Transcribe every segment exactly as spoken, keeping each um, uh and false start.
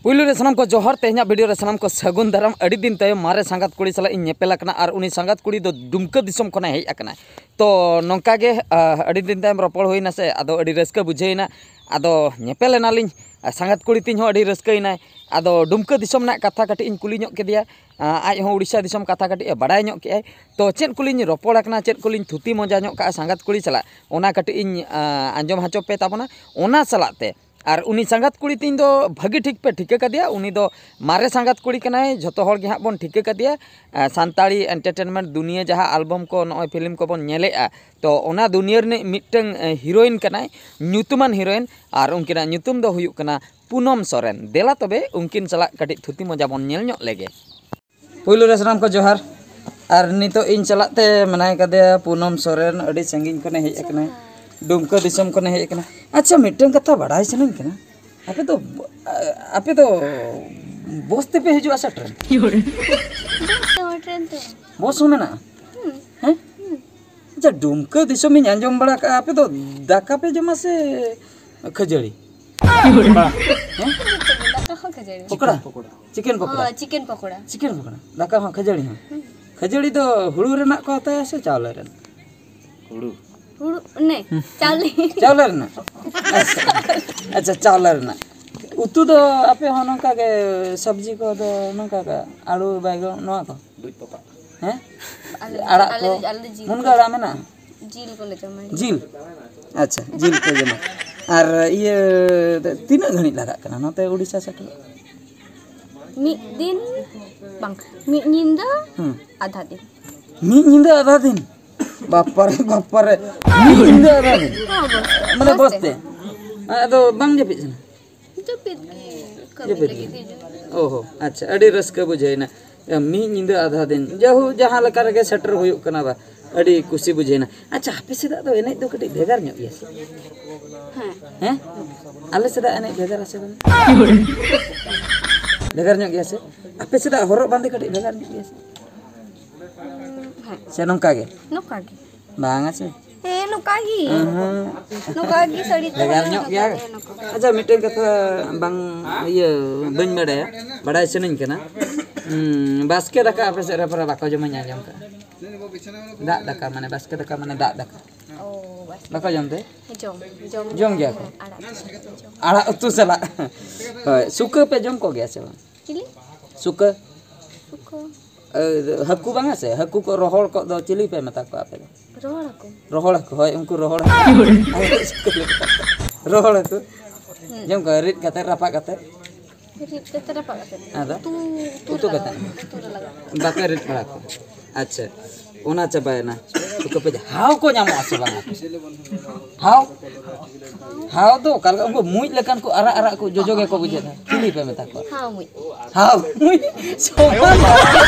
ᱯᱩᱭᱞᱩ ᱨᱮ ᱥᱟᱱᱟᱢ ᱠᱚ ᱡᱚᱦᱟᱨ᱾ ᱛᱮᱦᱮᱧᱟᱜ ᱵᱷᱤᱰᱤᱭᱳ ᱨᱮ ᱥᱟᱱᱟᱢ ᱠᱚ ᱥᱟᱹᱜᱩᱱ ᱫᱟᱨᱟᱢ᱾ ᱟᱹᱰᱤ ᱫᱤᱱ ᱛᱟᱭᱚᱢ ᱢᱟᱨᱮ ᱥᱟᱸᱜᱟᱛ ᱠᱩᱲᱤ ᱥᱟᱞᱟᱜ ᱤᱧ ᱧᱮᱯᱮᱞ ᱟᱠᱟᱱᱟ, ᱟᱨ ᱩᱱᱤ ᱥᱟᱸᱜᱟᱛ ᱠᱩᱲᱤ ᱫᱚ ᱰᱩᱢᱠᱟᱹ ᱫᱤᱥᱚᱢ ᱠᱷᱚᱱᱮ ᱦᱮᱡ ᱟᱠᱟᱱᱟ᱾ ᱛᱚ ᱱᱚᱝᱠᱟ ᱜᱮ, ᱟᱹᱰᱤ ᱫᱤᱱ ᱛᱟᱭᱚᱢ ᱨᱚᱯᱚᱲ ᱦᱩᱭᱱᱟ ᱥᱮ, ᱟᱫᱚ ᱟᱹᱰᱤ ᱨᱟᱹᱥᱠᱟᱹ ᱵᱩᱡᱷᱟᱹᱣ ᱮᱱᱟ᱾ ᱟᱫᱚ ᱧᱮᱯᱮᱞ ᱮᱱᱟᱞᱤᱧ, ᱥᱟᱸᱜᱟᱛ ᱠᱩᱲᱤ ᱛᱤᱧ ᱦᱚᱸ ᱟᱹᱰᱤ ᱨᱟᱹᱥᱠᱟᱹᱭᱮᱱᱟᱭ᱾ ᱟᱫᱚ ᱰᱩᱢᱠᱟᱹ ᱫᱤᱥᱚᱢ ᱨᱮᱱᱟᱜ ᱠᱟᱛᱷᱟ ᱠᱟᱹᱴᱤᱡ ᱤᱧ ᱠᱩᱞᱤ ᱧᱚᱜ ᱠᱮᱫᱮᱭᱟ᱾ ᱟᱡ ᱦᱚᱸ ᱩᱲᱤᱥᱥᱟ ᱫᱤᱥᱚᱢ ᱠᱟᱛᱷᱟ ᱠᱟᱹᱴᱤᱡ ᱮ ᱵᱟᱲᱟᱭ ᱧᱚᱜ ᱠᱮᱫᱟᱭ᱾ ᱛᱚ ᱪᱮᱫ ᱠᱚᱞᱤᱧ ᱨᱚᱯᱚᱲ ᱟᱠᱟᱱᱟ, ᱪᱮᱫ ᱠᱚᱞᱤᱧ ᱛᱷᱩᱛᱤ ᱢᱚᱡᱟ ᱧᱚᱜ ᱠᱟᱜᱼᱟ ᱥᱟᱸᱜᱟᱛ ᱠᱩᱲᱤ ᱥᱟᱞᱟᱜ, ᱚᱱᱟ ᱠᱟᱹᱴᱤᱡ ᱤᱧ ᱟᱸᱡᱚᱢ ᱦᱚᱪᱚ ᱯᱮ ᱛᱟᱵᱚᱱᱟ᱾ ᱚᱱᱟ ᱥᱟᱞᱟᱜ ᱛᱮ ᱟᱨ ᱩᱱᱤ ᱥᱟᱸᱜᱟᱛ ᱠᱩᱲᱤ ᱛᱤᱧ ᱫᱚ ᱵᱷᱟᱹᱜᱤ ᱴᱷᱤᱠ ᱯᱮ ᱴᱷᱤᱠᱟᱹ ᱠᱟᱫᱮᱭᱟ᱾ ᱩᱱᱤ ᱫᱚ ᱢᱟᱨᱮ ᱥᱟᱸᱜᱟᱛ ᱠᱩᱲᱤ ᱠᱟᱱᱟᱭ, ᱡᱷᱚᱛᱚ ᱦᱚᱲ ᱜᱮ ᱦᱟᱸᱜ ᱵᱚᱱ ᱴᱷᱤᱠᱟᱹ ᱠᱟᱫᱮᱭᱟ᱾ ᱥᱟᱱᱛᱟᱲᱤ ᱮᱱᱴᱟᱨᱴᱮᱱᱢᱮᱱᱴ ᱫᱩᱱᱤᱭᱟᱹ ᱡᱟᱦᱟᱸ ᱟᱞᱵᱚᱢ ᱠᱚ, ᱱᱚᱜᱼᱚᱭ ᱯᱷᱤᱞᱢ ᱠᱚᱵᱚᱱ ᱧᱮᱞᱮᱜᱼᱟ, ᱛᱚ ᱚᱱᱟ ᱫᱩᱱᱤᱭᱟᱹ ᱨᱤᱱᱤᱡ ᱢᱤᱫᱴᱟᱝ ᱦᱤᱨᱳᱭᱤᱱ ᱠᱟᱱᱟᱭ, ᱧᱩᱛᱩᱢᱟᱱ ᱦᱤᱨᱳᱭᱤᱱ, ᱟᱨ ᱩᱱᱠᱤᱱᱟᱜ ᱧᱩᱛᱩᱢ ᱫᱚ ᱦᱩᱭᱩᱜ ᱠᱟᱱᱟ ᱯᱩᱱᱚᱢ ᱥᱚᱨᱮᱱ᱾ ᱫᱮᱞᱟ ᱛᱚᱵᱮ ᱩᱱᱠᱤᱱ ᱥᱟᱞᱟᱜ ᱠᱟᱹᱴᱤᱡ ᱛᱷᱩᱛᱤ ᱢᱚᱡᱟ ᱵᱚᱱ ᱧᱮᱞ ᱧᱚᱜ ᱞᱮᱜᱮ᱾ ᱯᱩᱭᱞᱩ ᱨᱮ ᱥᱟᱱᱟᱢ ᱠᱚ ᱡᱚᱦᱟᱨ᱾ ᱟᱨ ᱱᱤᱛᱚᱜ ᱤᱧ ᱪᱟᱞᱟᱜ ᱛᱮ ᱢᱮᱱᱟᱭ ᱠᱟᱫᱮᱭᱟ ᱯᱩᱱᱚᱢ ᱥᱚᱨᱮᱱ, ᱟᱹᱰᱤ ᱥᱟᱺᱜᱤᱧ ᱠᱷᱚᱱᱮ ᱦᱮᱡ ᱟᱠᱟᱱᱟ, ᱰᱩᱢᱠᱟᱹ ᱫᱤᱥᱚᱢ ᱠᱷᱚᱱᱮ ᱦᱮᱡ ᱟᱠᱟᱱᱟ᱾ ᱟᱪᱪᱷᱟ, ᱢᱤᱫᱴᱟᱝ ᱠᱟᱛᱷᱟ ᱵᱟᱲᱟᱭ ᱥᱟᱱᱟᱧ ᱠᱟᱱᱟ, ᱟᱯᱮ ᱫᱚ, ᱟᱯᱮ ᱫᱚ ᱵᱚᱥ ᱛᱮᱯᱮ ᱦᱤᱡᱩᱜᱼᱟ ᱥᱮ ᱴᱨᱮᱱ? ᱵᱚᱥ ᱛᱮ, ᱴᱨᱮᱱ ᱛᱮ᱾ ᱵᱚᱥ ᱦᱚᱸ ᱢᱮᱱᱟᱜᱼᱟ? ᱦᱮᱸ? ᱟᱪᱪᱷᱟ, ᱰᱩᱢᱠᱟᱹ ᱫᱤᱥᱚᱢ ᱤᱧ ᱟᱸᱡᱚᱢ ᱵᱟᱲᱟ ᱠᱟᱜᱼᱟ, ᱟᱯᱮ ᱫᱚ ᱫᱟᱠᱟ ᱯᱮ ᱡᱚᱢᱟ ᱥᱮ ᱠᱷᱟᱹᱡᱟᱹᱲᱤ? ᱫᱟᱠᱟ ᱦᱚᱸ ᱠᱷᱟᱹᱡᱟᱹᱲᱤ᱾ ᱯᱚᱠᱚᱲᱟ? ᱪᱤᱠᱮᱱ ᱯᱚᱠᱚᱲᱟ? ᱦᱚᱸ, ᱪᱤᱠᱮᱱ ᱯᱚᱠᱚᱲᱟ᱾ ᱪᱤᱠᱮᱱ ᱯᱚᱠᱚᱲᱟ, ᱫᱟᱠᱟ ᱦᱚᱸ ᱠᱷᱟᱹᱡᱟᱹᱲᱤ ᱦᱚᱸ᱾ ᱠᱷᱟᱹᱡᱟᱹᱲᱤ ᱫᱚ ᱦᱩᱲᱩ ᱨᱮᱱᱟᱜ ᱠᱚ ᱦᱟᱛᱟᱭᱟ ᱥᱮ ᱪᱟᱣᱞᱮ ᱨᱮᱱᱟᱜ? ᱦᱩᱲᱩ᱾ ᱦᱩᱲᱩ, ᱱᱮ, ᱪᱟᱣᱞᱮ᱾ ᱪᱟᱣᱞᱮ ᱨᱮᱱᱟᱜ? ᱟᱪᱪᱷᱟ, ᱟᱪᱪᱷᱟ, ᱪᱟᱣᱞᱮ ᱨᱮᱱᱟᱜ᱾ ᱩᱛᱩ ᱫᱚ ᱟᱯᱮ ᱦᱚᱸ ᱱᱚᱝᱠᱟ ᱜᱮ, ᱥᱚᱵᱽᱡᱤ ᱠᱚᱫᱚ ᱱᱚᱝᱠᱟ ᱜᱮ, ᱟᱹᱞᱩ, ᱵᱟᱭᱜᱚᱱ, ᱱᱚᱣᱟ ᱠᱚ? ᱦᱮᱸ? ᱟᱞᱮ, ᱟᱲᱟᱜ ᱟᱞᱮ, ᱠᱚ? ᱟᱞᱮ ᱫᱚ ᱡᱤᱞ ᱢᱩᱱᱜᱟᱹ ᱠᱚ᱾ ᱟᱲᱟᱜ ᱢᱮᱱᱟᱜᱼᱟ? ᱡᱤᱞ ᱠᱚᱞᱮ ᱡᱚᱢᱟ᱾ ᱡᱤᱞ? ᱟᱪᱪᱷᱟ, ᱡᱤᱞ ᱯᱮ ᱡᱚᱢᱟ᱾ ᱟᱨ ᱤᱭᱟᱹ, ᱛᱤᱱᱟᱹᱜ ᱜᱷᱟᱹᱲᱤᱡ ᱞᱟᱜᱟᱜ ᱠᱟᱱᱟ ᱱᱚᱛᱮ ᱩᱲᱤᱥᱥᱟ ᱥᱮᱴᱮᱨᱚᱜ? ᱢᱤᱫ ᱫᱤᱱ, ᱵᱟᱝ, ᱢᱤᱫ ᱧᱤᱫᱟᱹ, ᱦᱩᱸ᱾ ᱟᱫᱷᱟ ᱫᱤᱱ᱾ ᱢᱤᱫ ᱧᱤᱫᱟᱹ ᱟᱫᱷᱟ ᱫᱤᱱ? ᱵᱟᱯᱟᱨᱮ, ᱵᱟᱯᱟᱨᱮ, ᱢᱤᱫ ᱧᱤᱫᱟᱹ ᱟᱫᱷᱟ ᱫᱤᱱ? ᱦᱚᱸ, ᱵᱚᱥ᱾ ᱢᱟᱱᱮ ᱵᱚᱥ ᱵᱚᱥ ᱛᱮ? ᱛᱮ? ᱟᱫᱚ ᱵᱟᱝ ᱡᱟᱹᱯᱤᱫ ᱥᱟᱱᱟ? ᱡᱟᱹᱯᱤᱫ ᱜᱮ, ᱠᱟᱹᱢᱤ ᱡᱟᱹᱯᱤᱫ ᱞᱟᱹᱜᱤᱫ ᱜᱮ᱾ ᱦᱤᱡᱩᱜ ᱦᱩᱭᱩᱜᱼᱟ᱾ ᱚᱦᱚ, ᱟᱪᱪᱷᱟ, ᱟᱹᱰᱤ ᱨᱟᱹᱥᱠᱟᱹ ᱵᱩᱡᱷᱟᱹᱣᱮᱱᱟ᱾ ᱢᱤᱫ ᱧᱤᱫᱟᱹ ᱟᱫᱷᱟ ᱫᱤᱱ, ᱡᱟᱭᱦᱳᱠ, ᱡᱟᱦᱟᱸ ᱞᱮᱠᱟ ᱨᱮᱜᱮ ᱥᱮᱴᱮᱨ ᱦᱩᱭᱩᱜ ᱠᱟᱱᱟ ᱵᱟ, ᱟᱹᱰᱤ ᱠᱩᱥᱤ ᱵᱩᱡᱷᱟᱹᱣᱮᱱᱟ᱾ ᱟᱪᱪᱷᱟ, ᱟᱯᱮ ᱥᱮᱫᱟᱜ ᱫᱚ ᱮᱱᱮᱡ ᱫᱚ ᱠᱟᱹᱴᱤᱡ ᱵᱷᱮᱜᱟᱨ ᱧᱚᱜ ᱜᱮᱭᱟ ᱥᱮ? ᱦᱮᱸ᱾ ᱦᱮᱸ? ᱟᱞᱮ ᱥᱮᱫᱟᱜ ᱮᱱᱮᱡ ᱵᱷᱮᱜᱟᱨ ᱟᱥᱮ ᱵᱟᱝ? ᱵᱷᱮᱜᱟᱨ ᱧᱚᱜ ᱜᱮᱭᱟ ᱥᱮ? ᱟᱯᱮ ᱥᱮᱫᱟᱜ ᱦᱚᱨᱚᱜ ᱵᱟᱸᱫᱮ ᱠᱟᱹᱴᱤᱡ ᱵᱷᱮᱜᱟᱨ ᱧᱚᱜ ᱜᱮᱭᱟ ᱥᱮ? ᱦᱮᱸ᱾ ᱥᱮ ᱱᱚᱝᱠᱟ ᱜᱮ? ᱱᱚᱝᱠᱟ ᱜᱮ᱾ ᱵᱟᱝᱟ ᱥᱮ? ᱦᱮᱸ, ᱱᱚᱝᱠᱟ ᱜᱮ᱾ ᱱᱚᱝᱠᱟ ᱜᱮ ᱥᱟᱹᱲᱤ ᱛᱮ ᱵᱷᱮᱜᱟᱨ ᱧᱚᱜ ᱜᱮᱭᱟ᱾ ᱟᱪᱪᱷᱟ, ᱢᱤᱫᱴᱮᱱ ᱠᱟᱛᱷᱟ ᱵᱟᱝ, ᱤᱭᱟᱹ, ᱵᱟᱹᱧ ᱵᱟᱲᱟᱭᱟ, ᱵᱟᱲᱟᱭ ᱥᱟᱱᱟᱧ ᱠᱟᱱᱟ᱾ ᱩᱸ, ᱵᱟᱥᱠᱮ ᱫᱟᱠᱟ ᱟᱯᱮ ᱥᱮᱫ ᱨᱮ ᱯᱟᱨᱟ ᱵᱟᱠᱚ ᱡᱚᱢᱟᱧ ᱟᱸᱡᱚᱢ ᱠᱟᱜᱼᱟ᱾ ᱫᱟᱜ ᱫᱟᱠᱟ, ᱢᱟᱱᱮ ᱵᱟᱥᱠᱮ ᱫᱟᱠᱟ ᱢᱟᱱᱮ ᱫᱟᱜ ᱫᱟᱠᱟ᱾ ᱚ, ᱵᱟᱥᱠᱮ ᱵᱟᱠᱚ ᱡᱚᱢ ᱛᱮ? ᱡᱚᱢ᱾ ᱡᱚᱢ ᱜᱮᱭᱟ ᱠᱚ? ᱦᱮᱸ, ᱟᱲᱟᱜ ᱩᱛᱩ ᱥᱟᱞᱟᱜ ᱡᱚᱢ᱾ ᱟᱲᱟᱜ ᱩᱛᱩ ᱥᱟᱞᱟᱜ᱾ ᱦᱳᱭ, ᱥᱩᱠᱟᱹ ᱯᱮ ᱡᱚᱢ ᱠᱚᱜᱮᱭᱟ ᱥᱮ ᱵᱟᱝ? ᱪᱤᱞᱤ? ᱥᱩᱠᱟᱹ᱾ ᱥᱩᱠᱟᱹ᱾ ᱮ, ᱦᱟᱹᱠᱩ ᱵᱟᱝᱟ ᱥᱮ, ᱦᱟᱹᱠᱩ ᱠᱚ ᱨᱚᱦᱚᱲ ᱠᱚᱜ ᱫᱚ ᱪᱤᱞᱤ ᱯᱮ ᱢᱮᱛᱟ ᱠᱚᱣᱟ ᱟᱯᱮ ᱫᱚ? ᱨᱚᱦᱚᱲ ᱦᱟᱹᱠᱩ᱾ ᱨᱚᱦᱚᱲ ᱦᱟᱹᱠᱩ, ᱦᱳᱭ, ᱩᱱᱠᱩ ᱨᱚᱦᱚᱲ ᱦᱟᱹᱠᱩ᱾ ᱨᱚᱦᱚᱲ ᱦᱟᱹᱠᱩ᱾ ᱦᱩᱸ᱾ ᱡᱚᱢ ᱠᱚᱣᱟ, ᱨᱤᱫ ᱠᱟᱛᱮ, ᱨᱟᱯᱟᱜ ᱠᱟᱛᱮ᱾ ᱨᱤᱫ ᱠᱟᱛᱮ, ᱨᱟᱯᱟᱜ ᱠᱟᱛᱮ᱾ ᱟᱫᱚ? ᱩᱛᱩ, ᱩᱛᱩ ᱩᱛᱩ ᱨᱮ ᱠᱟᱛᱮ᱾ ᱞᱟᱜᱟᱜᱼᱟ, ᱩᱛᱩ ᱨᱮ ᱞᱟᱜᱟᱜᱼᱟ᱾ ᱵᱟᱯᱮ ᱨᱤᱫ ᱵᱟᱲᱟ ᱠᱚᱣᱟ? ᱟᱪᱪᱷᱟ, ᱚᱱᱟ ᱪᱟᱵᱟᱭᱮᱱᱟ᱾ ᱥᱩᱠᱟᱹ ᱯᱮ ᱡᱟ-, ᱦᱟᱣ ᱠᱚ ᱧᱟᱢᱚᱜᱼᱟ ᱥᱮ ᱵᱟᱝᱟ? ᱦᱟᱣ? ᱦᱟᱣ ᱫᱚ ᱚᱠᱟ ᱞᱮᱠᱟ? ᱩᱱᱠᱩ ᱢᱩᱡ ᱞᱮᱠᱟᱱ ᱠᱚ ᱟᱨᱟᱜ ᱟᱨᱟᱜ ᱠᱚ ᱡᱚᱡᱚ ᱜᱮᱠᱚ ᱵᱩᱡᱷᱟᱹᱜᱼᱟ᱾ ᱪᱤᱞᱤ ᱯᱮ ᱢᱮᱛᱟ ᱠᱚᱣᱟ? ᱦᱟᱣ ᱢᱩᱡ᱾ ᱦᱟᱣ ᱢᱩᱡ? ᱥᱚᱢᱟᱱ ᱫᱚ᱾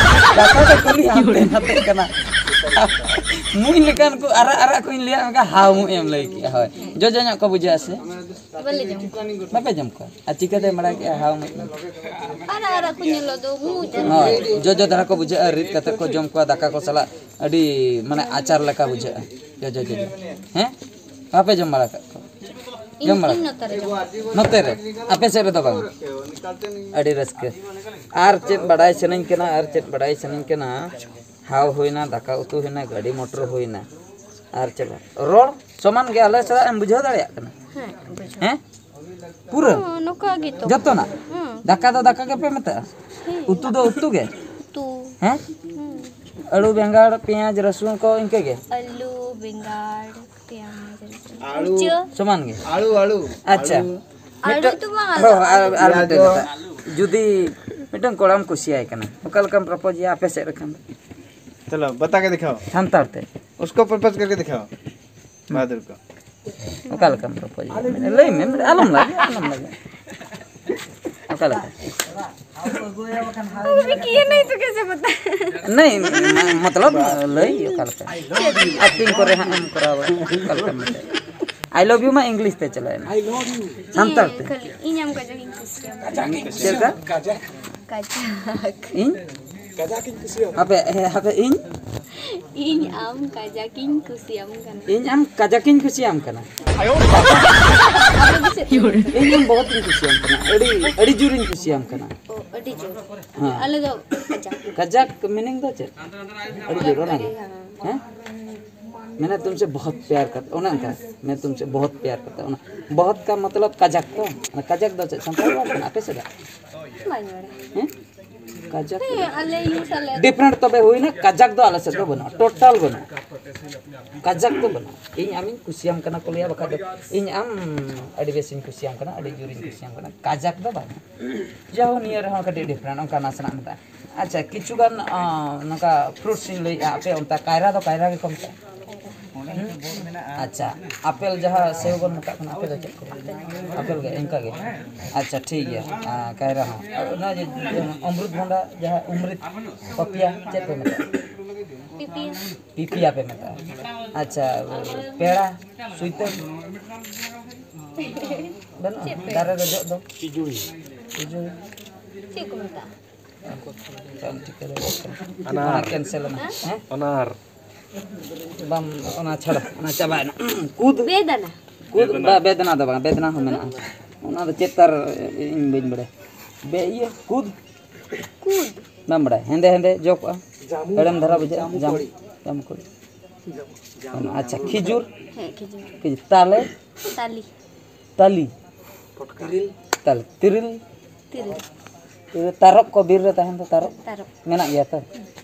ᱠᱟᱛᱷᱟ ᱫᱚ ᱠᱩᱞᱤ ᱦᱟᱱᱛᱮ ᱱᱟᱛᱮᱜ ᱠᱟᱱᱟ᱾ ᱢᱩᱡ ᱞᱮᱠᱟᱱ ᱠᱚ ᱟᱨᱟᱜ ᱟᱨᱟᱜ ᱠᱚᱧ ᱞᱟᱹᱭᱟᱫ ᱢᱮᱭᱟ, ᱦᱟᱣ ᱢᱩᱡ ᱮᱢ ᱞᱟᱹᱭ ᱠᱮᱜᱼᱟ᱾ ᱦᱳᱭ, ᱡᱚᱡᱚ ᱧᱚᱜ ᱠᱚ ᱵᱩᱡᱷᱟᱹᱜᱼᱟ ᱥᱮ? ᱵᱟᱞᱮ ᱡᱚᱢ ᱠᱚᱣᱟ᱾ ᱵᱟᱯᱮ ᱡᱚᱢ ᱠᱚᱣᱟ? ᱟᱨ ᱪᱤᱠᱟᱹᱛᱮ ᱵᱟᱲᱟᱭ ᱠᱮᱜᱼᱟ ᱦᱟᱣ ᱢᱩᱡ? ᱟᱨᱟᱜ ᱟᱨᱟᱜ ᱠᱚ ᱧᱮᱞᱚᱜ ᱫᱚ, ᱢᱩᱡ ᱟᱨ ᱦᱳᱭ, ᱡᱚᱡᱚ ᱫᱷᱟᱨᱟ ᱠᱚ ᱵᱩᱡᱷᱟᱹᱜᱼᱟ, ᱨᱤᱫ ᱠᱟᱛᱮ ᱠᱚ ᱡᱚᱢ ᱠᱚᱣᱟ ᱫᱟᱠᱟ ᱠᱚ ᱥᱟᱞᱟᱜ, ᱟᱹᱰᱤ ᱢᱟᱱᱮ ᱟᱪᱟᱨ ᱞᱮᱠᱟ ᱵᱩᱡᱷᱟᱹᱜᱼᱟ᱾ ᱡᱚᱡᱚ, ᱡᱚᱡᱚ᱾ ᱦᱮᱸ? ᱵᱟᱯᱮ ᱡᱚᱢ ᱵᱟᱲᱟ ᱠᱟᱜ ᱠᱚᱣᱟ? ᱤᱧ, ᱡᱚᱢ ᱵᱟᱲᱟ ᱤᱧ ᱠᱟᱜ ᱱᱚᱛᱮ ᱨᱮ ᱡᱚᱢ ᱠᱟᱜ ᱠᱚᱣᱟ᱾ ᱱᱚᱛᱮ ᱨᱮ? ᱟᱯᱮ ᱥᱮᱫ ᱨᱮᱫᱚ ᱵᱟᱝ? ᱟᱹᱰᱤ ᱨᱟᱹᱥᱠᱟᱹ᱾ ᱟᱨ ᱪᱮᱫ ᱵᱟᱰᱟᱭ ᱥᱟᱱᱟᱧ ᱠᱟᱱᱟ, ᱟᱨ ᱪᱮᱫ ᱵᱟᱰᱟᱭ ᱥᱟᱱᱟᱧ ᱠᱟᱱᱟ? ᱦᱟᱣ ᱦᱩᱭᱱᱟ, ᱫᱟᱠᱟ ᱩᱛᱩ ᱦᱩᱭᱱᱟ, ᱜᱟᱹᱰᱤ ᱢᱚᱴᱚᱨ ᱦᱩᱭᱱᱟ, ᱟᱨ ᱪᱮᱫ ᱵᱟᱝ? ᱨᱚᱲ ᱥᱚᱢᱟᱱ ᱜᱮ ᱟᱞᱮ ᱥᱟᱞᱟᱜ ᱮᱢ ᱵᱩᱡᱷᱟᱹᱣ ᱫᱟᱲᱮᱭᱟᱜ ᱠᱟᱱᱟ? ᱦᱮᱸ, ᱵᱩᱡᱷᱟᱹᱣ᱾ ᱦᱮᱸ? ᱯᱩᱨᱟᱹ? ᱦᱚᱸ, ᱱᱚᱝᱠᱟ ᱜᱮᱛᱚ᱾ ᱡᱚᱛᱚᱱᱟᱜ? ᱦᱮᱸ᱾ ᱫᱟᱠᱟ ᱫᱚ ᱫᱟᱠᱟ ᱜᱮᱯᱮ ᱢᱮᱛᱟᱜᱼᱟ? ᱦᱮᱸ᱾ ᱩᱛᱩ ᱫᱚ ᱩᱛᱩ ᱜᱮ? ᱩᱛᱩ᱾ ᱦᱮᱸ? ᱦᱮᱸ᱾ ᱟᱹᱞᱩ, ᱵᱮᱸᱜᱟᱲ, ᱯᱮᱸᱭᱟᱡᱽ, ᱨᱟᱹᱥᱩᱱ ᱠᱚ ᱤᱱᱠᱟᱹ ᱜᱮ? ᱟᱹᱞᱩ, ᱵᱮᱸᱜᱟᱲ, ᱯᱮᱸᱭᱟᱡᱽ, ᱨᱟᱹᱥᱩᱱ, ᱟᱹᱞᱩ᱾ ᱠᱩᱲᱪᱟᱹ᱾ ᱥᱚᱢᱟᱱ ᱜᱮ? ᱟᱹᱞᱩ, ᱟᱹᱞᱩ᱾ ᱟᱪᱪᱷᱟ᱾ ᱟᱹᱞᱩ᱾ ᱟᱹᱞᱩ ᱢᱤᱫᱴᱟᱝ ᱫᱚ ᱵᱟᱝ ᱦᱚᱸ, ᱟᱞᱟᱫᱟ᱾ ᱟᱨ, ᱟᱨ ᱢᱤᱫᱴᱟᱝ ᱯᱮᱸᱭᱟᱡᱽ᱾ ᱠᱟᱛᱷᱟ, ᱡᱩᱫᱤ ᱢᱤᱫᱴᱟᱝ ᱠᱚᱲᱟᱢ ᱠᱩᱥᱤᱭᱟᱭ ᱠᱟᱱᱟ, ᱚᱠᱟ ᱞᱮᱠᱟᱢ ᱯᱨᱚᱯᱳᱡᱽ ᱮᱭᱟ ᱟᱯᱮ ᱥᱮᱫ ᱨᱮᱠᱷᱟᱱ ᱫᱚ? चलो, बता के दिखाओ। ᱥᱟᱱᱛᱟᱲ ᱛᱮ। उसको प्रपोज करके दिखाओ। बहादुर को। ᱚᱠᱟ ᱞᱮᱠᱟᱢ ᱯᱨᱚᱯᱳᱡᱽ ᱮᱭᱟ? ᱞᱟᱹᱭ ᱢᱮ, ᱟᱞᱚᱢ ᱞᱟᱡᱟᱜᱼᱟ, ᱟᱞᱚᱢ ᱞᱟᱡᱟᱜᱼᱟ। ᱚᱠᱟ ᱞᱮᱠᱟ? अभी किए नहीं तो कैसे पता? नहीं, मतलब, ᱞᱟᱹᱭ ᱚᱠᱟ ᱞᱮᱠᱟ? ᱮᱠᱴᱤᱝ ᱠᱚᱨᱮ ᱦᱟᱸᱜ ᱮᱢ ᱠᱚᱨᱟᱣᱟ, ᱚᱠᱟ ᱞᱮᱠᱟᱢ ᱢᱮᱛᱟᱭᱟ? I love you ᱢᱟ ᱤᱝᱞᱤᱥ ᱛᱮ ᱪᱟᱞᱟᱣᱮᱱᱟ। ᱥᱟᱱᱛᱟᱲ ᱛᱮ। ᱠᱷᱟᱹᱞᱤ ᱤᱧ ᱟᱢ ᱠᱟᱡᱟᱠ ᱤᱧ ᱠᱩᱥᱤᱭᱟᱢᱟ। ᱪᱮᱫ ᱞᱮᱠᱟ? ᱠᱟᱡᱟᱠ। ᱤᱧ? ᱦᱟᱯᱮ, ᱦᱮ, ᱦᱟᱯᱮ, ᱤᱧ? ᱤᱧ ᱟᱢ ᱠᱟᱡᱟᱠᱤᱧ ᱠᱩᱥᱤᱭᱟᱢ ᱠᱟᱱᱟ᱾ ᱤᱧ ᱟᱢ ᱠᱟᱡᱟᱠᱤᱧ ᱠᱩᱥᱤᱭᱟᱢ ᱠᱟᱱᱟ᱾ ᱟᱯᱮ ᱫᱚ ᱪᱮᱫ ᱯᱮ ᱢᱮᱱᱟ? ᱤᱧ ᱟᱢ ᱵᱚᱦᱩᱛ ᱤᱧ ᱠᱩᱥᱤᱭᱟᱢ ᱠᱟᱱᱟ, ᱟᱹᱰᱤ, ᱟᱹᱰᱤ ᱡᱳᱨᱤᱧ ᱠᱩᱥᱤᱭᱟᱢ ᱠᱟᱱᱟ᱾ ᱚ, ᱟᱹᱰᱤ ᱡᱳᱨ᱾ ᱦᱮᱸ᱾ ᱟᱞᱮ ᱫᱚ ᱠᱟᱡᱟᱠ᱾ ᱠᱟᱡᱟᱠ meaning ᱫᱚ ᱪᱮᱫ? ᱟᱹᱰᱤ ᱡᱳᱨ, ᱚᱱᱟᱜᱮ᱾ ᱦᱮᱸ᱾ ᱦᱮᱸ? मैंने तुमसे बहुत प्यार करता, ᱚᱱᱮ ᱚᱱᱠᱟ, मैं तुमसे बहुत प्यार करता, ᱚᱱᱟ बहुत का मतलब ᱠᱟᱡᱟᱠ ᱛᱚ᱾ ᱚᱱᱟ ᱠᱟᱡᱟᱠ ᱫᱚ ᱪᱮᱫ ᱥᱟᱱᱛᱟᱲ ᱨᱚᱲ ᱠᱟᱱᱟ ᱟᱯᱮ ᱥᱮᱫ? ᱵᱟᱹᱧ ᱵᱟᱲᱟᱭᱟ᱾ ᱦᱮᱸ? ᱠᱟᱡᱟᱠ᱾ ᱦᱮᱸ, ᱟᱞᱮ use ᱟᱞᱮ᱾ Different ᱛᱚᱵᱮ ᱦᱩᱭᱱᱟ, ᱠᱟᱡᱟᱠ ᱫᱚ ᱟᱞᱮ ᱥᱮᱫ ᱫᱚ ᱵᱟᱹᱱᱩᱜᱼᱟ, total ᱵᱟᱹᱱᱩᱜᱼᱟ᱾ ᱠᱟᱡᱟᱠ ᱫᱚ ᱵᱟᱹᱱᱩᱜᱼᱟ᱾ ᱤᱧ ᱟᱢᱤᱧ ᱠᱩᱥᱤᱭᱟᱢ ᱠᱟᱱᱟ ᱠᱚ ᱞᱟᱹᱭᱟ, ᱵᱟᱠᱷᱟᱡ ᱫᱚ ᱤᱧ ᱟᱢ ᱟᱹᱰᱤ ᱵᱮᱥᱤᱧ ᱠᱩᱥᱤᱭᱟᱢ ᱠᱟᱱᱟ, ᱟᱹᱰᱤ ᱡᱳᱨᱤᱧ ᱠᱩᱥᱤᱭᱟᱢ ᱠᱟᱱᱟ, ᱠᱟᱡᱟᱠ ᱫᱚ ᱵᱟᱝ᱾ ᱡᱟᱦᱳ, ᱱᱤᱭᱟᱹ ᱨᱮᱦᱚᱸ ᱠᱟᱹᱴᱤᱡ different, ᱚᱱᱠᱟ ᱱᱟᱥᱮᱱᱟᱜ ᱢᱮᱱᱟᱜᱼᱟ᱾ ᱟᱪᱪᱷᱟ, ᱠᱤᱪᱷᱩ ᱜᱟᱱ, ᱟᱸ, ᱱᱚᱝᱠᱟ fruits ᱤᱧ ᱞᱟᱹᱭᱮᱫᱼᱟ, ᱟᱯᱮ ᱚᱱᱛᱮ ᱠᱟᱭᱨᱟ ᱫᱚ ᱠᱟᱭᱨᱟ ᱜᱮᱠᱚ ᱢᱮᱛᱟᱜᱼᱟ? ᱦᱩᱸ? ᱟᱪᱪᱷᱟ, ᱟᱯᱮᱞ ᱡᱟᱦᱟᱸ ᱥᱮᱣ ᱵᱚᱱ ᱢᱮᱛᱟᱜ ᱠᱟᱱᱟ, ᱟᱯᱮ ᱫᱚ ᱪᱮᱫ ᱠᱚ? ᱟᱯᱮᱞ ᱜᱮ, ᱤᱱᱠᱟ ᱜᱮ᱾ ᱟᱪᱪᱷᱟ, ᱴᱷᱤᱠ ᱜᱮᱭᱟ᱾ ᱟᱸ, ᱠᱟᱭᱨᱟ ᱦᱚᱸ᱾ ᱟᱨ ᱚᱱᱟ ᱡᱮ, ᱚᱢᱨᱩᱛ ᱵᱷᱚᱸᱰᱟ, ᱡᱟᱦᱟᱸ ᱚᱢᱨᱩᱛ ᱯᱟᱯᱤᱭᱟ, ᱪᱮᱫ ᱯᱮ ᱢᱮᱛᱟᱜᱼᱟ? ᱯᱤᱯᱤᱭᱟ᱾ ᱯᱤᱯᱤᱭᱟ ᱯᱮ ᱢᱮᱛᱟᱜᱼᱟ᱾ ᱟᱪᱪᱷᱟ, ᱯᱮᱲᱟ, ᱥᱩᱭᱛᱟᱹᱢ? ᱵᱟᱹᱱᱩᱜᱼᱟ? ᱪᱮᱫ ᱯᱮᱲᱟ? ᱫᱟᱨᱮ ᱨᱮ ᱡᱚᱜ ᱫᱚ? ᱯᱤᱡᱩᱲᱤ᱾ ᱯᱤᱡᱩᱲᱤ᱾ ᱪᱮᱫ ᱠᱚ ᱢᱮᱛᱟᱜᱼᱟ? ᱵᱟᱢ ᱴᱷᱤᱠᱟᱹ ᱫᱟᱲᱮᱭᱟᱜ ᱠᱟᱱᱟ᱾ ᱟᱱᱟᱨ᱾ ᱚᱱᱟ cancel ᱮᱱᱟ᱾ ᱦᱮᱸ? ᱟᱱᱟᱨ᱾ ᱵᱟᱢ, ᱚᱱᱟ ᱪᱷᱟᱲᱟ, ᱚᱱᱟ ᱪᱟᱵᱟᱭᱮᱱᱟ᱾ ᱠᱩᱫ᱾ ᱵᱮᱫᱟᱱᱟ᱾ ᱠᱩᱫ, ᱵᱮᱫᱟᱱᱟ᱾ ᱵᱟ-, ᱵᱮᱫᱟᱱᱟ ᱫᱚ ᱵᱟᱝ, ᱵᱮᱫᱟᱱᱟ ᱦᱚᱸ ᱢᱮᱱᱟᱜᱼᱟ᱾ ᱚᱱᱟ ᱫᱚ ᱪᱮᱫ ᱛᱟᱨ, ᱤᱧ ᱵᱟᱹᱧ ᱵᱟᱲᱟᱭᱟ᱾ ᱵᱮ-, ᱤᱭᱟᱹ, ᱠᱩᱫ᱾ ᱠᱩᱫ᱾ ᱵᱟᱢ ᱵᱟᱲᱟᱭᱟ? ᱦᱮᱸᱫᱮ ᱦᱮᱸᱫᱮ ᱡᱚ ᱠᱚᱜᱼᱟ᱾ ᱡᱟᱢᱩ᱾ ᱦᱮᱲᱮᱢ ᱫᱷᱟᱨᱟ ᱵᱩᱡᱷᱟᱹᱜᱼᱟ᱾ ᱡᱟᱢᱩ ᱡᱟᱢ-, ᱠᱚᱲᱤ᱾ ᱡᱟᱢᱩ ᱠᱚᱲᱤ᱾ ᱡᱟᱢᱩ᱾ ᱟᱪᱪᱷᱟ, ᱠᱷᱤᱡᱩᱨ᱾ ᱦᱮᱸ, ᱠᱷᱤᱡᱩᱨ᱾ ᱠᱷᱤᱡᱩᱨ᱾ ᱛᱟᱞᱮ᱾ ᱛᱟᱞᱤ᱾ ᱛᱟᱞᱤ᱾ ᱛᱤᱨᱤᱞ᱾ ᱛᱟᱞᱮ, ᱛᱤᱨᱤᱞ᱾ ᱛᱤᱨᱤᱞ᱾ ᱛᱤᱨᱤᱞ᱾ ᱛᱟᱨᱚᱵ ᱠᱚ ᱵᱤᱨ ᱨᱮ ᱛᱟᱦᱮᱱ ᱫᱚ, ᱛᱟᱨᱚᱵ? ᱛᱟᱨᱚᱵ᱾ ᱢᱮᱱᱟᱜ ᱜᱮᱭᱟ ᱛᱚ?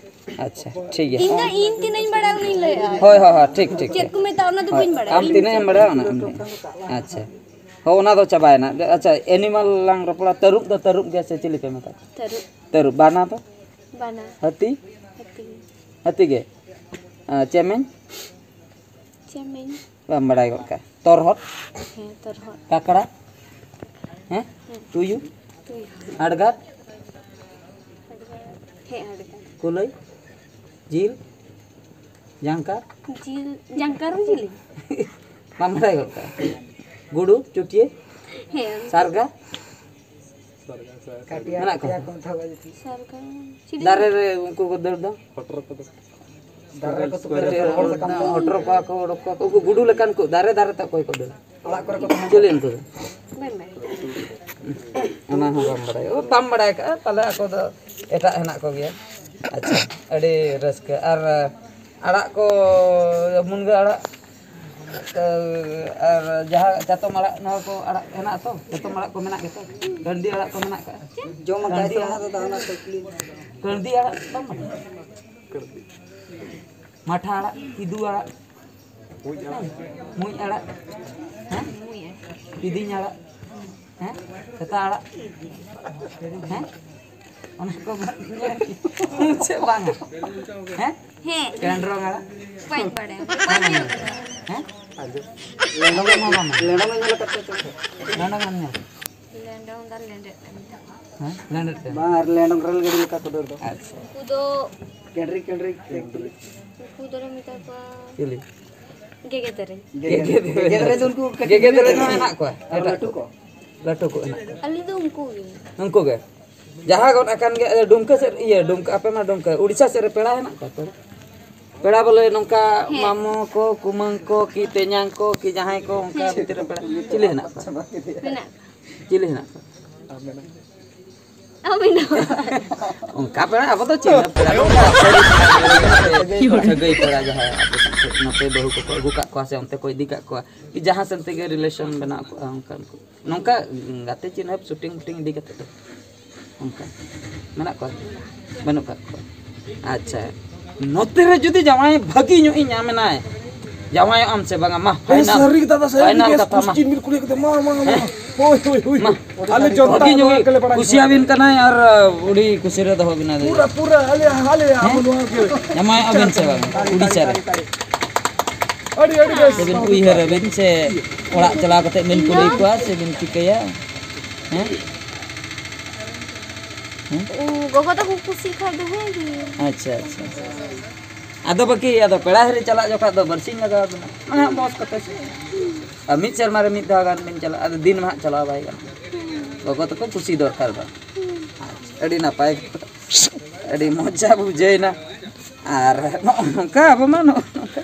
ᱟᱪᱪᱷᱟ, ᱴᱷᱤᱠ ᱜᱮᱭᱟ᱾ ᱤᱧ ᱫᱚ, ᱤᱧ ᱛᱤᱱᱟᱹᱜ ᱤᱧ ᱵᱟᱲᱟᱭᱟ ᱩᱱᱟᱹᱜ ᱤᱧ ᱞᱟᱹᱭᱮᱜᱼᱟ᱾ ᱦᱳᱭ, ᱦᱳᱭ, ᱦᱳᱭ, ᱴᱷᱤᱠ, ᱴᱷᱤᱠ, ᱪᱮᱫ ᱴᱷᱤᱠ᱾ ᱠᱚ ᱢᱮᱛᱟᱜᱼᱟ ᱚᱱᱟ ᱫᱚ ᱦᱳᱭ, ᱵᱟᱹᱧ ᱵᱟᱲᱟᱭᱟ᱾ ᱟᱢ ᱤᱧ ᱛᱤᱱᱟᱹᱜ ᱮᱢ ᱵᱟᱲᱟᱭᱟ ᱚᱱᱟ ᱮᱢ ᱞᱟᱹᱭᱟ᱾ ᱟᱪᱪᱷᱟ᱾ ᱦᱳᱭ, ᱚᱱᱟ ᱫᱚ ᱪᱟᱵᱟᱭᱮᱱᱟ᱾ ᱟᱪᱪᱷᱟ, animal ᱞᱟᱝ ᱨᱚᱯᱚᱲᱟ, ᱛᱟᱹᱨᱩᱵ ᱫᱚ ᱛᱟᱹᱨᱩᱵ ᱜᱮ ᱥᱮ ᱪᱤᱞᱤ ᱯᱮ ᱢᱮᱛᱟᱜ? ᱛᱟᱹᱨᱩᱵ᱾ ᱛᱟᱹᱨᱩᱵ, ᱵᱟᱱᱟ ᱫᱚ? ᱵᱟᱱᱟ᱾ ᱦᱟᱹᱛᱤ? ᱦᱟᱹᱛᱤ᱾ ᱦᱟᱹᱛᱤ ᱜᱮ? ᱟᱨ ᱪᱮᱢᱮᱧ? ᱪᱮᱢᱮᱧ᱾ ᱵᱟᱢ ᱵᱟᱲᱟᱭ ᱜᱚᱫ ᱠᱟᱜᱼᱟ᱾ ᱛᱚᱨᱦᱚᱫ? ᱦᱮᱸ, ᱛᱚᱨᱦᱚᱫ᱾ ᱠᱟᱠᱲᱟ? ᱦᱮᱸ? ᱦᱮᱸ᱾ ᱛᱩᱭᱩ? ᱛᱩᱭᱩ᱾ ᱦᱟᱰᱜᱟᱨ? ᱦᱮᱸ, ᱦᱟᱰᱜᱟᱨ᱾ ᱠᱩᱞᱟᱹᱭ? ᱡᱤᱞ? ᱡᱟᱝᱠᱟᱨ? ᱡᱤᱞ, ᱡᱟᱝᱠᱟᱨ ᱦᱚᱸ ᱡᱤᱞᱤᱧ᱾ ᱵᱟᱢ ᱵᱟᱲᱟᱭ ᱜᱚᱫ ᱠᱟᱜᱼᱟ᱾ ᱜᱩᱰᱩ, ᱪᱩᱴᱭᱟᱹ? ᱦᱮᱸ᱾ ᱥᱟᱨᱜᱟ? ᱢᱮᱱᱟᱜ ᱠᱚᱣᱟ? ᱥᱟᱨᱜᱟ, ᱪᱤᱞᱤ? ᱫᱟᱨᱮ ᱨᱮ ᱩᱱᱠᱩ ᱠᱚ ᱫᱟᱹᱲ ᱫᱚ? ᱦᱚᱴᱚᱨ ᱠᱚᱫᱚ᱾ ᱫᱟᱨᱮ ᱨᱮᱠᱚ ᱛᱩᱠᱟᱹ ᱨᱮ ᱦᱚᱴᱚᱨ ᱠᱚᱣᱟ ᱠᱚ, ᱚᱰᱚᱠ ᱠᱚᱣᱟ ᱠᱚ, ᱩᱱᱠᱩ ᱜᱩᱰᱩ ᱞᱮᱠᱟᱱ ᱠᱚ ᱫᱟᱨᱮ ᱫᱟᱨᱮ ᱛᱮ ᱚᱠᱚᱭ ᱠᱚ ᱫᱟᱹᱲᱟ? ᱚᱲᱟᱜ ᱠᱚᱨᱮ ᱠᱚ ᱛᱟᱦᱮᱱ᱾ ᱪᱤᱞᱤ ᱩᱱᱠᱩ ᱫᱚ? ᱵᱟᱹᱧ ᱵᱟᱲᱟᱭᱟ᱾ ᱚᱱᱟ ᱦᱚᱸ ᱵᱟᱢ ᱵᱟᱲᱟᱭᱟ᱾ ᱚ, ᱵᱟᱢ ᱵᱟᱲᱟᱭ ᱠᱟᱜᱼᱟ, ᱛᱟᱦᱞᱮ ᱟᱠᱚ ᱫᱚ ᱮᱴᱟᱜ ᱦᱮᱱᱟᱜ ᱠᱚᱜᱮᱭᱟ᱾ ᱟᱪᱪᱷᱟ, ᱟᱹᱰᱤ ᱨᱟᱹᱥᱠᱟᱹ᱾ ᱟᱨ ᱟᱲᱟᱜ ᱠᱚ, ᱢᱩᱱᱜᱟᱹ ᱟᱲᱟᱜ, ᱟᱨ ᱡᱟᱦᱟᱸ ᱪᱟᱛᱚᱢ ᱟᱲᱟᱜ, ᱱᱚᱣᱟ ᱠᱚ ᱟᱲᱟᱜ ᱦᱮᱱᱟᱜ ᱛᱚ, ᱪᱟᱛᱚᱢ ᱟᱲᱟᱜ ᱠᱚ ᱢᱮᱱᱟᱜ ᱜᱮᱛᱚ, ᱠᱟᱹᱬᱫᱤ ᱟᱲᱟᱜ ᱠᱚ ᱢᱮᱱᱟᱜ ᱠᱟᱜᱼᱟ? ᱡᱚᱢ ᱟᱠᱟᱫ ᱠᱟᱹᱬᱫᱤ ᱟᱲᱟᱜ᱾ ᱠᱟᱹᱬᱫᱤ ᱟᱲᱟᱜ ᱵᱟᱢ ᱵᱟᱲᱟᱭᱟ? ᱢᱟᱴᱷᱟ ᱟᱲᱟᱜ, ᱠᱤᱫᱩ ᱟᱲᱟᱜ, ᱢᱩᱸᱡ ᱟᱲᱟᱜ, ᱦᱮᱸ? ᱠᱤᱫᱤᱧ ᱟᱲᱟᱜ, ᱦᱮᱸ? ᱥᱮᱛᱟ ᱟᱲᱟᱜ, ᱦᱮᱸ? ᱚᱱᱟ ᱠᱚ ᱵᱟᱝ ᱪᱮᱫ ᱵᱟᱝᱟ? ᱦᱮᱸ? ᱦᱮᱸ᱾ ᱠᱮᱱᱰᱨᱚᱝ ᱟᱲᱟᱜ? ᱵᱟᱹᱧ ᱵᱟᱲᱟᱭᱟ᱾ ᱵᱟᱹᱧ ᱧᱮᱞ ᱠᱟᱫᱟ᱾ ᱦᱮᱸ? ᱞᱮᱸᱰᱚᱝ ᱦᱚᱸ ᱵᱟᱝᱟ᱾ ᱞᱮᱸᱰᱚᱝ ᱮᱢ ᱧᱮᱞ ᱟᱠᱟᱫ ᱛᱟᱭᱟ ᱪᱮ? ᱞᱮᱸᱰᱚᱝ ᱮᱢ ᱧᱮᱞ? ᱞᱮᱸᱰᱚᱝ ᱫᱚ ᱞᱮᱸᱰᱮᱫ ᱠᱚ ᱢᱮᱛᱟ ᱠᱚᱣᱟ᱾ ᱦᱮᱸ? ᱞᱮᱸᱰᱮᱫ ᱛᱮ? ᱵᱟᱝ, ᱟᱨ ᱞᱮᱸᱰᱚᱝ ᱨᱮᱞ ᱜᱟᱹᱰᱤ ᱞᱮᱠᱟ ᱠᱚ ᱫᱟᱹᱲ ᱫᱚ᱾ ᱟᱪᱪᱷᱟ᱾ ᱩᱱᱠᱩ ᱫᱚ ᱠᱮᱸᱰᱨᱤ, ᱠᱮᱸᱰᱨᱤ, ᱠᱮᱸᱰᱨᱤ᱾ ᱩᱱᱠᱩ ᱫᱚᱞᱮ ᱢᱮᱛᱟ ᱠᱚᱣᱟ ᱪᱤᱞᱤ? ᱜᱮᱜᱮ ᱫᱮᱨᱮᱧ᱾ ᱜᱮᱜᱮ ᱫᱮᱨᱮᱧ᱾ ᱜᱮᱜᱮ ᱫᱮᱨᱮᱧ ᱫᱚ ᱩᱱᱠᱩ ᱠᱟᱹᱴᱤᱡ ᱜᱮᱜᱮ ᱫᱮᱨᱮᱧ ᱦᱚᱸ ᱢᱮᱱᱟᱜ ᱠᱚᱣᱟ᱾ ᱟᱨ ᱮᱴᱟᱜ ᱞᱟᱹᱴᱩ ᱠᱚ? ᱠᱚ? ᱞᱟᱹᱴᱩ ᱠᱚ ᱦᱮᱱᱟᱜ ᱠᱚᱣᱟ᱾ ᱟᱞᱮ ᱫᱚ ᱩᱱᱠᱩ ᱜᱮ᱾ ᱩᱱᱠᱩ ᱜᱮ? ᱡᱟᱦᱟᱸ ᱜᱚᱫ ᱟᱠᱟᱱ ᱜᱮ, ᱰᱩᱢᱠᱟᱹ ᱥᱮᱫ, ᱤᱭᱟᱹ, ᱰᱩᱢᱠᱟᱹ, ᱟᱯᱮ ᱢᱟ ᱰᱩᱢᱠᱟᱹ, ᱩᱲᱤᱥᱥᱟ ᱥᱮᱫ ᱨᱮ ᱯᱮᱲᱟ ᱦᱮᱱᱟᱜ ᱠᱚᱣᱟ ᱯᱮᱲᱟ? ᱯᱮᱲᱟ ᱵᱚᱞᱮ ᱱᱚᱝᱠᱟ ᱦᱮᱸ᱾ ᱢᱟᱢᱚ ᱠᱚ, ᱠᱩᱢᱟᱹᱝ ᱠᱚ, ᱠᱤ ᱛᱮᱧᱟᱝ ᱠᱚ, ᱠᱤ ᱡᱟᱦᱟᱸᱭ ᱠᱚ ᱚᱱᱠᱟ ᱦᱮᱸ᱾ ᱵᱷᱤᱛᱤᱨ ᱨᱮ ᱯᱮᱲᱟ, ᱪᱤᱞᱤ ᱦᱮᱱᱟᱜ ᱠᱚᱣᱟ? ᱢᱮᱱᱟᱜ ᱠᱚᱣᱟ᱾ ᱪᱤᱞᱤ ᱦᱮᱱᱟᱜ ᱠᱚᱣᱟ? ᱟᱢ ᱢᱮᱱᱟᱜ ᱚᱱᱠᱟ ᱯᱮᱲᱟ ᱟᱵᱚ ᱫᱚ ᱪᱤᱱᱦᱟᱹᱯ ᱯᱮᱲᱟ ᱠᱚ, ᱥᱟᱹᱜᱟᱹᱭ ᱯᱮᱲᱟ ᱡᱟᱦᱟᱸᱭ ᱟᱯᱮ ᱥᱮᱫ ᱱᱚᱛᱮ ᱵᱟᱹᱦᱩ ᱠᱚᱠᱚ ᱟᱹᱜᱩ ᱠᱟᱜ ᱠᱚᱣᱟ ᱥᱮ ᱚᱱᱛᱮ ᱠᱚ ᱤᱫᱤ ᱠᱟᱜ ᱠᱚᱣᱟ, ᱠᱤ ᱡᱟᱦᱟᱸ ᱥᱮᱱ ᱛᱮᱜᱮ relation ᱵᱮᱱᱟᱣ ᱠᱚᱜᱼᱟ ᱚᱱᱠᱟᱱ ᱠᱚ᱾ ᱱᱚᱝᱠᱟ ᱜᱟᱛᱮ ᱪᱤᱱᱦᱟᱹᱯ shooting ᱯᱷᱩᱴᱤᱝ ᱤᱫᱤ ᱠᱟᱛᱮ ᱫᱚ ᱚᱱᱠᱟ ᱢᱮᱱᱟᱜ ᱠᱚᱣᱟ? ᱵᱟᱹᱱᱩᱜ ᱠᱟᱜ ᱠᱚᱣᱟ᱾ ᱟᱪᱪᱷᱟ, ᱱᱚᱛᱮ ᱨᱮ ᱡᱩᱫᱤ ᱡᱟᱶᱟᱭ ᱵᱷᱟᱹᱜᱤ ᱧᱚᱜ ᱤᱧ ᱧᱟᱢ ᱮᱱᱟᱭ, ᱡᱟᱶᱟᱭᱚᱜ ᱟᱢ ᱥᱮ ᱵᱟᱝᱟ? ᱢᱟ, ᱮ, final, ᱥᱟᱹᱨᱤ ᱜᱮ ᱫᱟᱫᱟ, ᱥᱟᱹᱨᱤ final ᱜᱮ, ᱠᱟᱛᱷᱟ ᱢᱟ᱾ ᱠᱩᱥᱪᱤᱱ ᱵᱤᱞᱠᱩᱞ ᱮᱠᱫᱚᱢ, ᱢᱟ, ᱢᱟ, ᱢᱟ, ᱦᱮᱸ? ᱦᱳᱭ, ᱦᱳᱭ, ᱦᱳᱭ᱾ ᱢᱟ᱾ ᱟᱞᱮ ᱡᱚᱛᱚ ᱵᱷᱟᱹᱜᱤ ᱧᱚᱜ ᱱᱚᱣᱟ ᱜᱮ ᱜᱮᱞᱮ ᱵᱟᱲᱟᱭ ᱠᱟᱱᱟ᱾ ᱠᱩᱥᱤᱭᱟᱵᱤᱱ ᱠᱟᱱᱟᱭ ᱟᱨ, ᱟᱹᱰᱤ ᱠᱩᱥᱤ ᱨᱮ ᱫᱚᱦᱚ ᱵᱤᱱᱟ᱾ ᱯᱩᱨᱟᱹ, ᱯᱩᱨᱟᱹ, ᱟᱞᱮ, ᱟᱞᱮ, ᱦᱮᱸ? ᱟᱵᱚ ᱱᱚᱣᱟ ᱜᱮ᱾ ᱡᱟᱶᱟᱭᱚᱜ ᱟᱵᱤᱱ ᱥᱮ ᱵᱟᱝ? ᱛᱟᱲᱤ, ᱩᱰᱤᱥᱟ ᱨᱮ᱾ ᱛᱟᱲᱤ, ᱛᱟᱲᱤ᱾ ᱟᱹᱰᱤ, ᱟᱹᱰᱤ ᱵᱮᱥ᱾ ᱥᱮᱵᱤᱱ ᱩᱭᱦᱟᱹᱨᱟᱵᱤᱱ ᱥᱮ ᱚᱲᱟᱜ ᱪᱟᱞᱟᱣ ᱠᱟᱛᱮ ᱵᱤᱱ ᱤᱧ ᱠᱩᱞᱤ ᱫᱚ ᱠᱚᱣᱟ ᱥᱮᱵᱤᱱ ᱪᱤᱠᱟᱹᱭᱟ? ᱦᱮᱸ? ᱦᱮᱸ? ᱩᱸ, ᱜᱚᱜᱚ ᱛᱟᱠᱚ ᱠᱩᱥᱤ ᱠᱷᱟᱡ ᱫᱚ ᱦᱮᱸ ᱜᱮ᱾ ᱟᱪᱪᱷᱟ, ᱟᱪᱪᱷᱟ, ᱟᱪᱪᱷᱟ᱾ ᱟᱫᱚ ᱵᱟᱹᱠᱤ, ᱟᱫᱚ ᱯᱮᱲᱟ ᱦᱤᱨᱤ ᱪᱟᱞᱟᱜ ᱡᱚᱠᱷᱟᱡ ᱫᱚ ᱵᱟᱨᱥᱤᱧ ᱞᱟᱜᱟᱣ ᱵᱮᱱᱟ᱾ ᱢᱟᱱᱮ ᱦᱟᱸᱜ ᱵᱚᱥ ᱠᱟᱛᱮ ᱥᱮ᱾ ᱟᱨ ᱢᱤᱫ ᱥᱮᱨᱢᱟ ᱨᱮ ᱢᱤᱫ ᱫᱷᱟᱣ ᱜᱟᱱ ᱵᱮᱱ ᱪᱟᱞᱟᱜᱼᱟ, ᱟᱫᱚ ᱫᱤᱱ ᱢᱟ ᱦᱟᱸᱜ ᱪᱟᱞᱟᱣ ᱵᱟᱭ ᱜᱟᱱᱚᱜᱼᱟ᱾ ᱜᱚᱜᱚ ᱛᱟᱠᱚ ᱠᱩᱥᱤ ᱫᱚᱨᱠᱟᱨ ᱫᱚ᱾ ᱟᱪᱪᱷᱟ, ᱟᱹᱰᱤ ᱱᱟᱯᱟᱭ, ᱟᱹᱰᱤ ᱢᱚᱡᱟ ᱵᱩᱡᱷᱟᱹᱣᱮᱱᱟ᱾ ᱟᱨ ᱱᱚᱜᱼᱚ ᱱᱚᱝᱠᱟ ᱟᱵᱚ ᱢᱟ ᱱᱚᱜᱼᱚ ᱱᱚᱝᱠᱟ᱾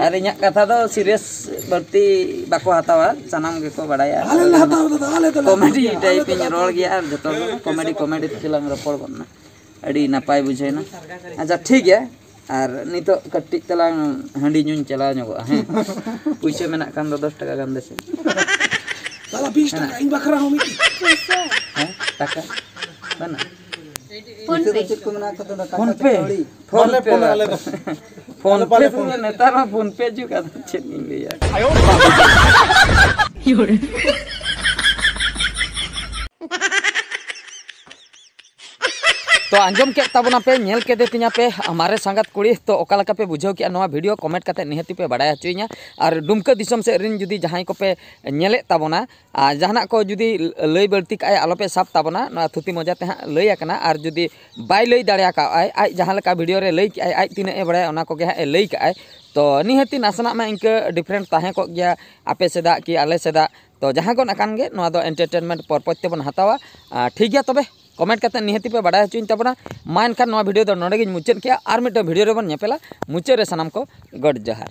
ᱟᱨ ᱤᱧᱟᱹᱜ ᱠᱟᱛᱷᱟ ᱫᱚ ᱥᱤᱨᱤᱭᱟᱥ ᱵᱟᱹᱲᱛᱤ ᱵᱟᱠᱚ ᱦᱟᱛᱟᱣᱟ, ᱥᱟᱱᱟᱢ ᱜᱮᱠᱚ ᱵᱟᱲᱟᱭᱟ᱾ ᱟᱞᱮ ᱞᱮ ᱦᱟᱛᱟᱣ ᱫᱟᱫᱟ, ᱟᱞᱮ ᱫᱚᱞᱮ ᱠᱚᱢᱮᱰᱤ ᱦᱟᱛᱟᱣ ᱜᱮᱭᱟ, ᱴᱟᱭᱤᱯ ᱟᱞᱮ ᱤᱧ ᱫᱚᱞᱮ ᱨᱚᱲ ᱦᱟᱛᱟᱣ ᱜᱮᱭᱟ ᱟᱨ ᱡᱚᱛᱚ ᱦᱚᱲ ᱠᱚᱢᱮᱰᱤ ᱠᱚᱢᱮᱰᱤ ᱛᱮᱞᱟᱝ ᱨᱚᱯᱚᱲ ᱜᱚᱫ ᱱᱟ᱾ ᱟᱹᱰᱤ ᱱᱟᱯᱟᱭ ᱵᱩᱡᱷᱟᱹᱣ ᱮᱱᱟ᱾ ᱟᱪᱪᱷᱟ, ᱴᱷᱤᱠ ᱜᱮᱭᱟ, ᱟᱨ ᱱᱤᱛᱚᱜ ᱠᱟᱹᱴᱤᱡ ᱛᱮᱞᱟᱝ ᱦᱟᱺᱰᱤ ᱧᱩᱧ ᱪᱟᱞᱟᱣ ᱧᱚᱜᱚᱜᱼᱟ, ᱦᱮᱸ᱾ ᱯᱩᱭᱥᱟᱹ ᱢᱮᱱᱟᱜ ᱠᱷᱟᱱ ᱫᱚ ᱫᱚᱥ ᱴᱟᱠᱟ ᱜᱟᱱ ᱫᱮᱥᱮ᱾ ᱫᱟᱫᱟ, ᱵᱤᱥ ᱴᱟᱠᱟ, ᱤᱧ ᱵᱟᱠᱷᱨᱟ ᱦᱚᱸ ᱢᱤᱫᱴᱤᱡ᱾ ᱦᱮᱸ, ᱴᱟᱠᱟ ᱵᱟᱹᱱᱩᱜ? ᱯᱷᱳᱱ ᱯᱮ᱾ ᱪᱮᱫ ᱠᱚ ᱢᱮᱱᱟᱜ ᱟᱠᱟᱫᱟ? ᱫᱟᱠᱟ ᱯᱷᱳᱱ ᱥᱮ ᱯᱮ? ᱠᱟᱹᱣᱰᱤ? ᱯᱷᱳᱱ ᱵᱟᱞᱮ ᱯᱮ ᱯᱷᱳᱱᱟ ᱵᱟ-, ᱟᱞᱮ ᱫᱚ᱾ ᱯᱷᱳᱱ ᱟᱞᱮ ᱵᱟᱞᱮ ᱯᱮ ᱯᱷᱳᱱᱟ᱾ ᱱᱮᱛᱟᱨ ᱢᱟ ᱯᱷᱳᱱ ᱯᱮ ᱡᱩᱜᱽ, ᱟᱫᱚ ᱪᱮᱫ ᱤᱧ ᱞᱟᱹᱭᱟ? ᱛᱚ ᱟᱸᱡᱚᱢ ᱠᱮᱫ ᱛᱟᱵᱚᱱᱟ ᱯᱮ, ᱧᱮᱞ ᱠᱮᱫᱮ ᱛᱤᱧᱟ ᱯᱮ ᱢᱟᱨᱮ ᱥᱟᱸᱜᱟᱛ ᱠᱩᱲᱤ᱾ ᱛᱚ ᱚᱠᱟ ᱞᱮᱠᱟ ᱯᱮ ᱵᱩᱡᱷᱟᱹᱣ ᱠᱮᱜᱼᱟ ᱱᱚᱣᱟ ᱵᱷᱤᱰᱤᱭᱳ, ᱠᱚᱢᱮᱱᱴ ᱠᱟᱛᱮ ᱱᱤᱦᱟᱹᱛᱤ ᱯᱮ ᱵᱟᱲᱟᱭ ᱦᱚᱪᱚᱭᱤᱧᱟ᱾ ᱟᱨ ᱰᱩᱢᱠᱟᱹ ᱫᱤᱥᱚᱢ ᱥᱮᱫ ᱨᱮᱱ ᱡᱩᱫᱤ ᱡᱟᱦᱟᱸᱭ ᱠᱚᱯᱮ ᱧᱮᱞᱮᱫ ᱛᱟᱵᱚᱱᱟ, ᱟᱨ ᱡᱟᱦᱟᱱᱟᱜ ᱠᱚ ᱡᱩᱫᱤ ᱞᱟᱹᱭ ᱵᱟᱹᱲᱛᱤ ᱠᱟᱜᱼᱟᱭ, ᱟᱞᱚᱯᱮ ᱥᱟᱵ ᱛᱟᱵᱚᱱᱟ, ᱱᱚᱣᱟ ᱛᱷᱩᱛᱤ ᱢᱚᱡᱟ ᱛᱮ ᱦᱟᱸᱜ ᱞᱟᱹᱭ ᱟᱠᱟᱱᱟ᱾ ᱟᱨ ᱡᱩᱫᱤ ᱵᱟᱭ ᱞᱟᱹᱭ ᱫᱟᱲᱮ ᱟᱠᱟᱫ ᱟᱭ, ᱟᱡ ᱡᱟᱦᱟᱸ ᱞᱮᱠᱟ ᱵᱷᱤᱰᱤᱭᱳ ᱨᱮ ᱞᱟᱹᱭ ᱠᱮᱜᱼᱟᱭ, ᱟᱡ ᱛᱤᱱᱟᱹᱜ ᱮ ᱵᱟᱲᱟᱭᱟ ᱚᱱᱟ ᱠᱚᱜᱮ ᱦᱟᱸᱜ ᱮ ᱞᱟᱹᱭ ᱠᱟᱜᱼᱟᱭ᱾ ᱛᱚ ᱱᱤᱦᱟᱹᱛᱤ ᱱᱟᱥᱮᱱᱟᱜ ᱢᱟ ᱤᱱᱠᱟᱹ ᱰᱤᱯᱷᱟᱨᱮᱱᱴ ᱛᱟᱦᱮᱸ ᱠᱚᱜ ᱜᱮᱭᱟ, ᱟᱯᱮ ᱥᱮᱫᱟᱜ ᱠᱤ ᱟᱞᱮ ᱥᱮᱫᱟᱜ᱾ ᱛᱚ ᱡᱟᱦᱟᱸ ᱜᱚᱱ ᱟᱠᱟᱱ ᱜᱮ, ᱱᱚᱣᱟ ᱫᱚ ᱮᱱᱴᱟᱨᱴᱮᱱᱢᱮᱱᱴ ᱯᱚᱨᱯᱚᱡᱽ ᱛᱮᱵᱚᱱ ᱦᱟᱛᱟᱣᱟ᱾ ᱟᱨ ᱴᱷᱤᱠ ᱜᱮᱭᱟ, ᱛᱚᱵᱮ ᱠᱚᱢᱮᱱᱴ ᱠᱟᱛᱮ ᱱᱤᱦᱟᱹᱛᱤ ᱯᱮ ᱵᱟᱲᱟᱭ ᱦᱚᱪᱚᱧ ᱛᱟᱵᱚᱱᱟ᱾ ᱢᱟ ᱮᱱᱠᱷᱟᱱ ᱱᱚᱣᱟ ᱵᱷᱤᱰᱤᱭᱳ ᱫᱚ ᱱᱚᱰᱮ ᱜᱤᱧ ᱢᱩᱪᱟᱹᱫ ᱠᱮᱜᱼᱟ᱾ ᱟᱨ ᱢᱤᱫᱴᱟᱝ ᱵᱷᱤᱰᱤᱭᱳ ᱨᱮᱵᱚᱱ ᱧᱮᱯᱮᱞᱟ᱾ ᱢᱩᱪᱟᱹᱫ ᱨᱮ ᱥᱟᱱᱟᱢ ᱠᱚ ᱜᱚᱰ ᱡᱚᱦᱟᱨ᱾